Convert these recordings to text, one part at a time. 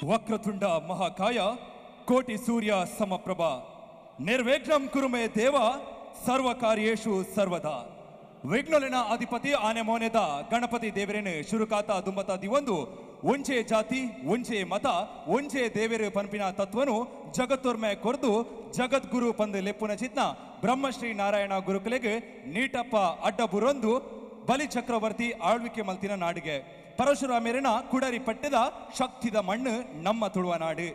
ವಕ್ರತುಂಡ ಮಹಾಕಾಯ ಕೋಟಿ ಸೂರ್ಯ ಸಮಪ್ರಭಾ ನಿರ್ವಿಘ್ನಂ ಕುರುಮೆ ದೇವ ಸರ್ವ ಕಾರ್ಯೇಷು ಸರ್ವದಾ. ವಿಘ್ನಲಿನ ಅಧಿಪತಿ ಆನೆ ಮೋನೆದ ಗಣಪತಿ ದೇವರೇನು ಶುರುಕಾತ ದುಂಬತ ದಿವೊಂದು ಒಂಜೆ ಜಾತಿ ಒಂಜೆ ಮತ ಒಂಜೆ ದೇವೆರು ಪನ್ಪಿನ ತತ್ವನು ಜಗತ್ತೊರ್ಮೆ ಕೊರ್ದು ಜಗದ್ಗುರು ಪಂದು ಲೆಪ್ಪುನ ಚಿತ್ನ ಬ್ರಹ್ಮಶ್ರೀ ನಾರಾಯಣ ಗುರುಕುಲೆಗ್ ನೀಟಪ್ಪ ಅಡ್ಡಬುರೊಂದು ಬಲಿ ಚಕ್ರವರ್ತಿ ಆಳ್ವಿಕೆ ಮಲ್ತಿನ ನಾಡಿಗೆ ಪರಶುರಾಮೇರಿನ ಕುಡರಿ ಪಟ್ಟದ ಶಕ್ತಿದ ಮಣ್ಣು ನಮ್ಮ ತುಳುವ ನಾಡು.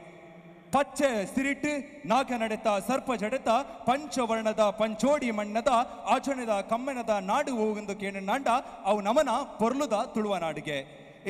ಪಚ್ಚೆ ಸಿರಿಟ್ಟು ನಾಗ ನಡೆತ ಸರ್ಪ ಜಡೆತ ಪಂಚವರ್ಣದ ಪಂಚೋಡಿ ಮಣ್ಣದ ಆಚರಣೆದ ಕಮ್ಮೆನದ ನಾಡು ಹೋಗೆಂದು ಕೇಳಿನಾಂಡ ಅವು ನಮನ ಪೊರ್ಲುದ ತುಳುವ ನಾಡಿಗೆ.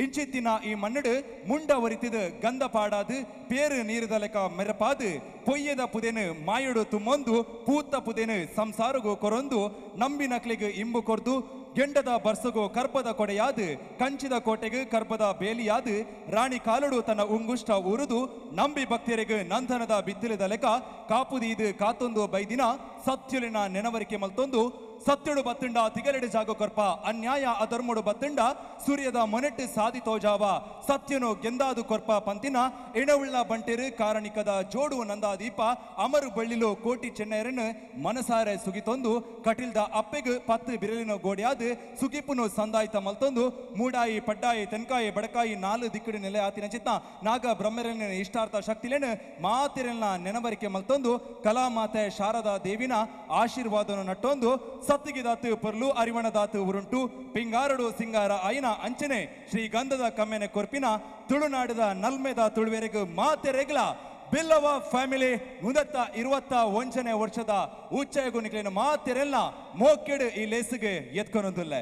ಇಂಚಿತ್ತಿನ ಈ ಮಣ್ಣಡು ಮುಂಡ ಒರಿತಿದು ಗಂಧ ಪಾಡಾದು ಪೇರು ನೀರುದ ಲೆಕ್ಕ ಮೆರಪಾದು ಪೊಯ್ಯದ ಪುದೆನು ಮಾಯಡು ತುಮ್ಮೊಂದು ಪೂತ ಪುದೆನು ಸಂಸಾರಗು ಕೊರೊಂದು ನಂಬಿನಕ್ಲಿಗೆ ಇಂಬು ಕೊರ್ದು ಗೆಂಡದ ಬರ್ಸಗು ಕರ್ಪದ ಕೊಡೆಯಾದು ಕಂಚಿದ ಕೋಟೆಗೆ ಕರ್ಪದ ಬೇಲಿಯಾದು ರಾಣಿ ಕಾಲುಡು ತನ್ನ ಉಂಗುಷ್ಟ ಉರುದು ನಂಬಿ ಭಕ್ತರಿಗೆ ನಂದನದ ಬಿತ್ತಿಲದ ಲೆಕ್ಕ ಕಾಪುದೀದು ಕಾತೊಂದು ಬೈದಿನ ಸತ್ಯುಲಿನ ನೆನವರಿಕೆ ಮಲ್ತೊಂದು ಸತ್ಯುಡು ಬತ್ತುಂಡ ತಿಗಲೆಡು ಜಾಗೋ ಕೊರ್ಪ ಅನ್ಯಾಯ ಅಧರ್ಮುಡು ಬತ್ತುಂಡ ಸೂರ್ಯದ ಮೊನೆಟ್ಟು ಸಾದಿ ತೋಜಾವ ಸತ್ಯನು ಗೆಂದಾದು ಕೊರ್ಪ ಪಂತಿನ ಇಣವುಳ್ಳ ಬಂಟೆರು ಕಾರಣಿಕದ ಜೋಡು ನಂದಾದೀಪ ಅಮರು ಬಳ್ಳಿಲು ಕೋಟಿ ಚೆನ್ನೈರನ್ನು ಮನಸಾರೆ ಸುಗಿತೊಂದು ಕಟಿಲ್ದ ಅಪ್ಪೆಗು ಪತ್ತು ಬಿರಲಿನ ಗೋಡಿಯಾದು ಸುಗಿಪುನು ಸಂದಾಯ್ತ ಮಲ್ತೊಂದು ಮೂಡಾಯಿ ಪಡ್ಡಾಯಿ ತೆನ್ಕಾಯಿ ಬಡಕಾಯಿ ನಾಲು ದಿಕ್ಕಡು ನೆಲೆ ಆತಿನ ಚಿತ್ತ ನಾಗ ಬ್ರಹ್ಮರನ ಇಷ್ಟಾರ್ಥ ಶಕ್ತಿಲೇನು ಮಾತಿರಲ್ನ ನೆನವರಿಕೆ ಮಲ್ತೊಂದು ಕಲಾಮಾತೆ ಶಾರದಾ ದೇವಿನ ಆಶೀರ್ವಾದನು ನಟ್ಟೊಂದು ಸತ್ತಿಗೆ ದಾತು ಪೊರ್ಲು ಅರಿವಣ ದಾತು ಉರುಂಟು ಪಿಂಗಾರಡು ಸಿಂಗಾರ ಆಯಿನ ಅಂಚನೆ ಶ್ರೀ ಗಂಧದ ಕಮ್ಮೆನೆ ಕೊರ್ಪಿನ ತುಳುನಾಡದ ನಲ್ಮೆದ ತುಳುವೆರೆಗು ಮಾತೆರೆಗ್ಲ ಬಿಲ್ಲವ ಫ್ಯಾಮಿಲಿ ಮುದತ್ತ 21ನೇ ವರ್ಷದ ಉಚ್ಚಯಗು ನಿಕ್ಲೇನು ಮಾತೆರೆಲ್ಲ ಮೋಕೆಡು ಈ ಲೇಸುಗೆ ಎತ್ಕೊನೊಂದುಲ್ಲೆ.